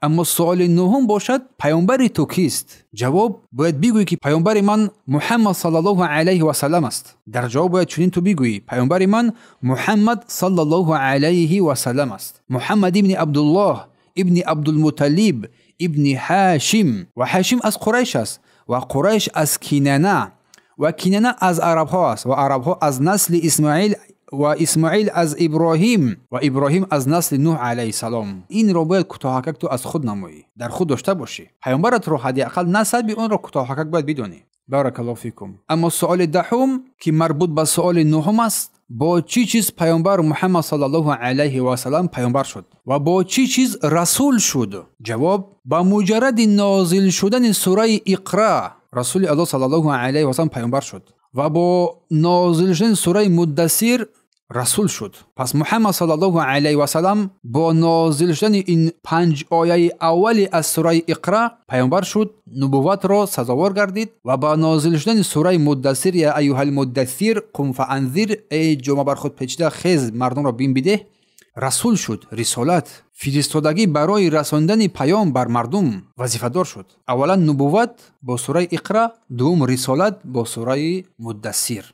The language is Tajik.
Аммо суоли нӯҳум бошад: паёмбари ту кист? Ҷавоб бояд бигӯӣ, ки паёмбари ман Муҳаммад саллаллоҳу алайҳи васаллам аст. Дар ҷавоб бояд чунин ту бигӯӣ: паёмбари ман Муҳаммад саллаллоҳу алайҳи васаллам аст. Муҳаммад ибни Абдуллоҳ ибни Абдулмуталлиб ибни Ҳашим, ва Ҳашим аз Қурайш аст, ва Қурайш аз Кинана, ва Кинана аз арабҳо аст, ва арабҳо аз насли Исмоил, ва Исмоил аз Иброҳим, ва Иброҳим аз насли Нӯҳ алайҳиссалом. Инро бояд кӯтоҳакак ту аз худ намоӣ, дар худ дошта бошӣ. Паёмбаратро ҳадди ақал насаби онро кӯтоҳакак бояд бидонӣ. Баракаллоҳу фикум. Аммо суоли даҳум, ки марбут ба суоли нӯҳум аст: бо чӣ чиз паёмбар Муҳаммад саллаллоҳу алайҳи васаллам паёмбар шуд ва бо чӣ чиз расул шуд? Ҷавоб: ба муҷарради нозил шудани сураи Иқра Расули Аллоҳ саллаллоҳу алайҳи васаллам паёмбар шуд ва бо нозил шудани сураи Муддассир расул шуд. Пас Муҳаммад саллаллоҳу алайҳи васаллам бо нозил шудани ин панҷ ояи аввали аз сураи Иқра паёмбар шуд, нубувватро сазовор гардид ва ба нозил шудани сураи Муддассир: я аюҳал муддассир қум фаанзир, эй ҷома бар худ печида, хез, мардумро бим бидеҳ, расул шуд. Рисолат, фиристодагӣ барои расондани паём бар мардум вазифадор шуд. Аввалан нубувват бо сураи Иқра, дуввум рисолат бо сураи Муддассир.